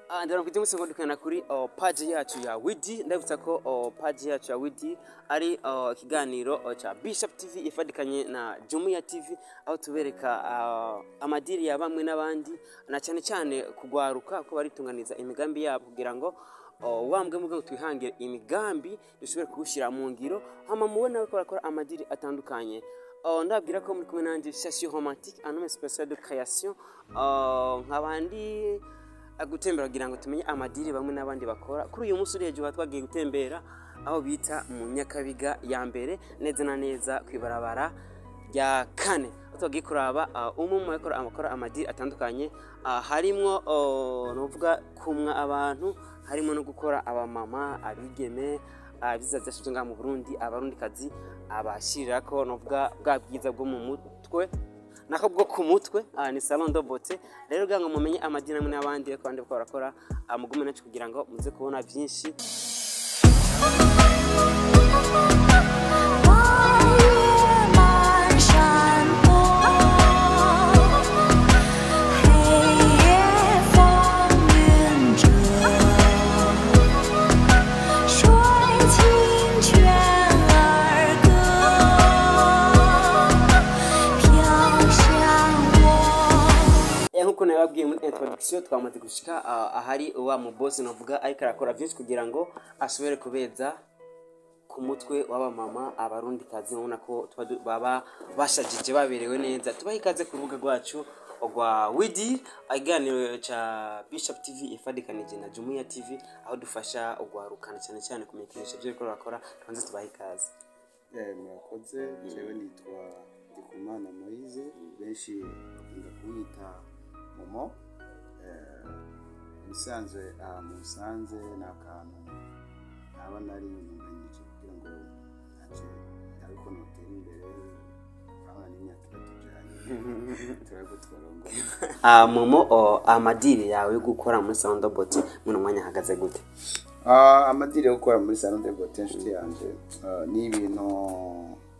Ndaramukije mwese ngo dukana kuri page yacu ya Widi. Ndabutsa ko page yacu ya Widi ari ikiganiro ca Bishop TV ifadikanye na Jumuiya TV, aho tubereka amadiri ya bamwe n'abandi, na cyane cyane kugwaruka ko baritunganiza imigambi yabo kugira ngo wambwe mu twihangire imigambi dushobore kuwushyira mu ngiro, hama mubona ko barakora amadiri atandukanye. Ndabwira ko muri kumwe nanjye Shashi Romantique, un homme spécial de création, nk'abandi gutembera kugira ngo tumenye amadiri bamwe n'abandi bakora. Kuri uyu munsi uri hejuru twagiye gutembera aho bita mu Nyakabiga ya mbere, neza na neza kwibarabara rya kane, aho twagiye kuraba umwe mu bakora amakora amadiri atandukanye, harimwo nuvuga kumwa abantu, harimo no gukora abamama, abigeme, biza byashyizwe ngaha mu Burundi, abarundikazi abashirira ko nuvuga bwa bwiza bwo mu mutwe, nako bwo ku mutwe, ni salon de beauté. Rero kugira ngo mumenye amadini amwe n'abandi ariko abandi bariko barakora, mugume nacu kugira ngo muze kubona byinshi. 白月满山坡，黑夜风云遮，水清泉儿歌，飘向我。 Nkuko nababwiye muri introduction, twamaze gushika ahari wa mu boss navuga ariko arakora byinshi kugira ngo ashobore kubeza ku mutwe w'abamama, abarundikazi. Ubona ko tuba baba bashajije, baberewe neza. Tubaha ikaze ku rubuga rwacu rwa Widi, ikiganiro ca Bishop TV ifadikanije na Jumuiya TV, aho dufasha ugwarukana cyane cyane kumenyekanisha ibyo bariko barakora. Tubanze tubahe ikaze. Murakoze. Jewe nitwa Ndikumana Moise, benshi bakunda kunyita Momo. Musanzwe aha musanze ni akantu naba nariyungunganyije kugira ngo ntace ndabe ko notera imbere. Urabona n'imyaka iratujanye, turabwo twarongora. Momo, amadiri yawe yo gukora muri salon de beauté muno mwanya ahagaze gute? Amadiri yo gukora muri salon de beauté, inshuti yanje, ni ibintu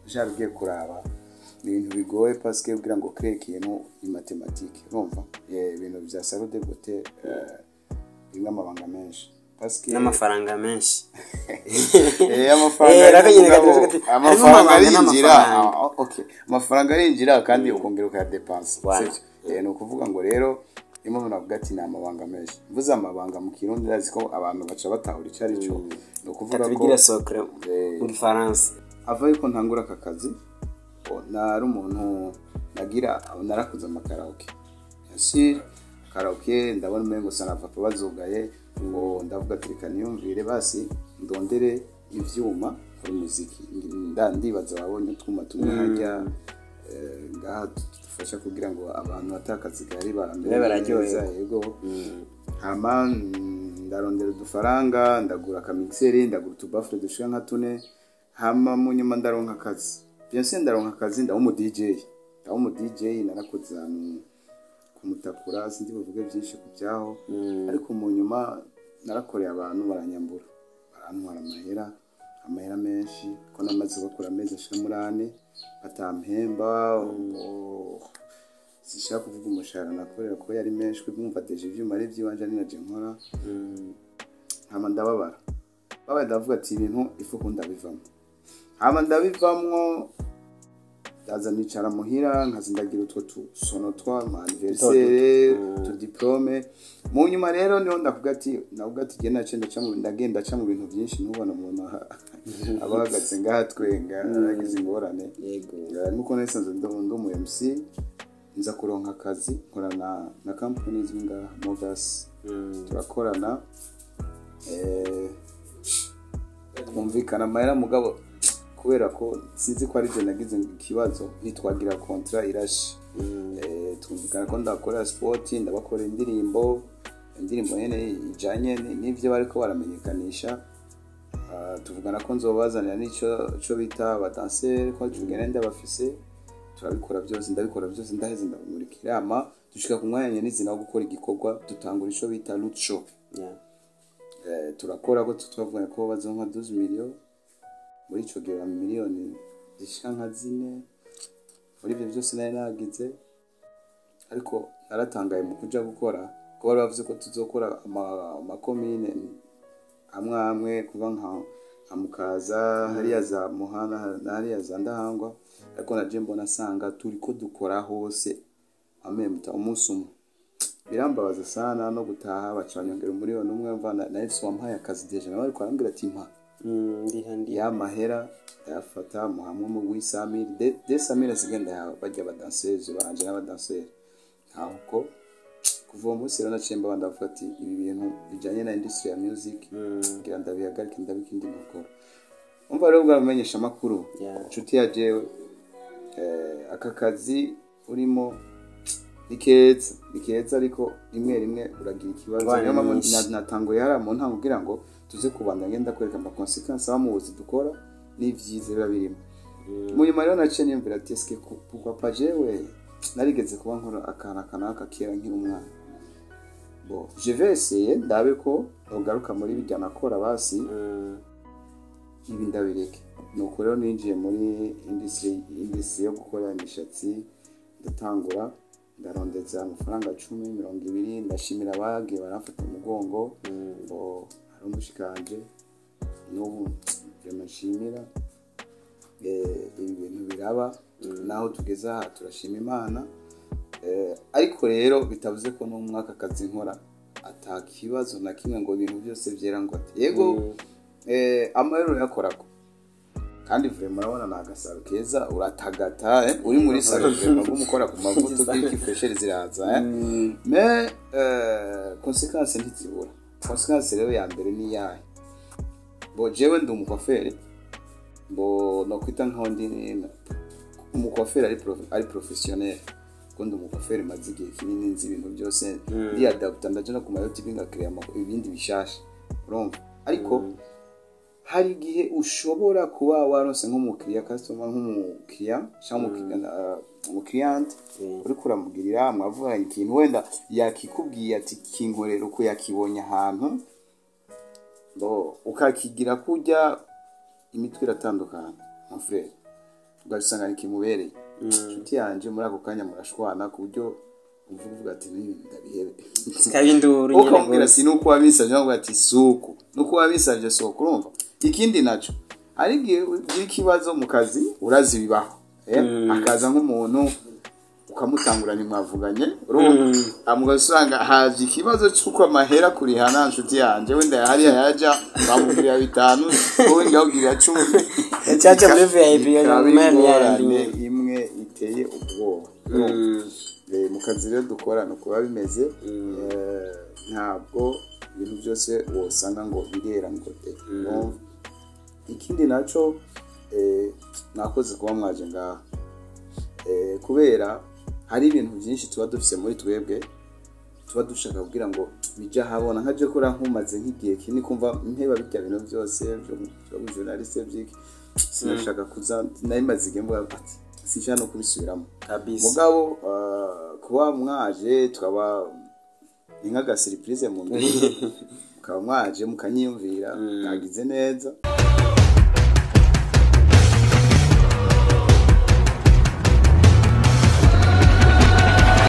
ugiye kuraba, ni ibintu bigoye parce que kugira ngo crée ikintu ni mathématique. Urumva, ibintu bya salon de beauté birimo amabanga menshi parce que N'amafaranga menshi. Amafaranga Raka nyine mugabo, gato harimo amafaranga amabanga arinjira n'amafaranga. Okay, amafaranga arinjira kandi ukongera ukayadepansa. Voilà. Sivyo? Ni ukuvuga ngo rero niyo mpamvu navuga ati ni amabanga menshi. Mvuze amabanga mu Kirundi, ndazi ko abantu baca batahura icyo ari cyo. Ni ukuvuga ko Tubigira secret mu Gifaransa. Ava yuko ntangura aka kazi, nari umuntu nagira narakoze amakaraoke, bien sûr karaoke. Ndabona umengo sana papa bazugaye, ngo ndavuga ati reka niyumvire basi ndondere ivyuma kuri muziki. Ndibaza wabonye utwuma tumwe hajya, ngaha tudufasha kugira ngo abantu batakazi gahari Babe bararyoherwa. neza. Yego. Hama ndarondera udufaranga, ndagura akamixer, ndagura utubaffle dushika nka tune. Hama mu nyuma ndaronka akazi, bien sûr ndaronka akazi, ndaba umu DJ. Ndaba umu DJ, narakoze ahantu kumutakura, sinzi buvuge byinshi ku byaho, ariko mu nyuma narakoreye abantu baranyambura, barantwara amahera, amahera menshi, ko namaze bakora amezi ashika muri ane batampemba. Sinshaka kuvuga umushahara nakorera ko yari menshi, kumva déjà ivyuma ari ivy'iwanje, ari naje nkora. Hama ndababara babaye, ndavuga ati ibintu ifu ko ndabivamo. Hama ndabivamwo, ndaza nicara muhira, nkaza ndagira utwo tusono twa anniversaire, utu diplôme. Mu nyuma rero niho ndavuga ati, navuga ati genda nace ndaca mu ndagenda aca mu bintu byinshi. Ntubona umuntu aba ahagaze ngaha twenga aragize ingorane. Yego. Nuko nasanze ndi umu MC, nza kuronka akazi nkorana na company izwi ngaha Mogas. Turakorana, twumvikana amahera, mugabo kubera ko sinzi ko ari je nagize ikibazo, ntitwagira contrat irashe. Twumvikana ko ndakora sport, ndabakora indirimbo, indirimbo nyene ijanye n'ivyo bariko baramenyekanisha. Tuvugana ko nzobazanira n'ico ico bita abadanseri, ko tugenda ndabafise, turabikora byose, ndabikora byose, ndaheze ndabamurikira. Ama dushika ku mwanya nyenizina wo gukora igikorwa, dutangura ico bita root show. Turakora ko twavuganye ko bazonka 12 millions, muri ico gihe miliyoni zishika nka zine. Muri ibyo byose nari nagize, ariko naratangaye mu kuja gukora. Ko bari bavuze ko tuzokora amakomine amwe amwe, kuva nka Mukaza, hariya za Muhana na hariya za Ndahangwa, ariko naje mbona asanga turiko dukora hose amemta umunsi umwe. Birambabaza sana no gutaha baca banyongera 1 miliyoni mva na FC wampaye akazi déjà, nawe ariko arambwira ati mpa Ndiha ndiha. Ya mahera ndayafata muhamwe mu w'isamiri de samiri asigaye ndayaha bajya abadanseri banje n'abadanseri ntaho. Uko kuva uwo munsi rero naciye mbaba ndavuga ati ibi bintu bijanye na industry ya music ngira ndabihagarike, ndabika indi nkokora. Umva rero bwamenyesha amakuru, inshuti ya jewe, aka kazi urimo ni keza, ni keza, ariko rimwe rimwe uragira ikibazo. Ingorane Niyo mpamvu nyinshi. Natanguye hariya mu ntango kugira ngo tuze kubandanya ngenda kwereka ama conséquences aba mu buzi dukora n'ivyiza biba birimo. Mu nyuma rero naciye niyumvira ati eske pourquoi pas jewe narigeze kuba nkora akantu aka n'aka kera nkiri umwana? Bon, je vais essayer ndabe ko nogaruka muri bijya nakora basi, ibi ndabireke. Nuko rero ninjiye muri industry yo gukora imishatsi, ndatangura ndarondeza amafaranga 10, 20. Ndashimira abagiye baramfata umugongo ngo hari umushikanje n'ubu vraiment nshimira. Ibi bintu biraba naho tugeze aha, turashima Imana. Ariko rero bitavuze ko n'umwaka akazi nkora ata kibazo na kimwe, ngo ibintu byose byera ngo ati yego. Amahero urayakorako kandi vraiment urabona ni agasaro keza, uratagata, uri muri salon vraiment gumukora ku mavuta bw'iki fraîcheur ziraza, mais conséquence ntizibura. Conséquence rero ya mbere ni yahe? Bo jewe ndi umukwaferi, bo no kwita nkaho ndi umukwaferi ari professionnel, kuko ndi umukwaferi maze igihe kinini, nzi ibintu byose, ndiyadapta, ndaja no ku ma YouTube ngakreya ibindi bishasha, urumva. Ariko hari igihe ushobora kuba waronse nk'umukiriya, customer, nk'umukiriya cyangwa umukiriyante, uriko uramugirira, mwavuganye ikintu, wenda yakikubwiye ati kinkorera uko yakibonye ahantu, bo ukakigira kurya, imitwe iratandukana mon frère, ugasanga ntikimubereye. Inshuti yanje, muri ako kanya murashwana ku buryo uvuga ati n'ibintu ndabihebe. Zikaba induru nyene Ukamubwira gose. ati nuko wabisabye, nkavuga ati suku nuko wabisabye suku. Urumva, ikindi naco, hari igihe ugira ikibazo mu kazi, urazi bibaho, akaza nk'umuntu ukamutangura ntimwavuganye, urumva, ugasanga haje ikibazo c'uko amahera kurihana. Nshuti yanje, wenda hariya yaja bamugurira 5, wowe ngawugirira 10. Yacaca muri VIP ya Ikaba nyuma ya ingorane yandi. imwe iteye ubwoba. Mu kazi rero dukora ni uko biba bimeze. Ntabwo ibintu byose wosanga ngo birera ngo de. Urumva? Ikindi naco, nakoze kuba mwaje ngaha, kubera hari ibintu byinshi tuba dufise muri twebwe tuba dushaka kugira ngo bija habona. Nka je kora nkumaze nk'igihe kinini kumva mpeba bijya bintu byose byo journaliste byiki, sinashaka kuza, nari igihe mvuga ati sinshaka no kubisubiramo. Kabisa. Mugabo kuba mwaje tukaba ni nk'aga surprise mu mbere, mukaba mwaje mukanyiyumvira, mwagize neza.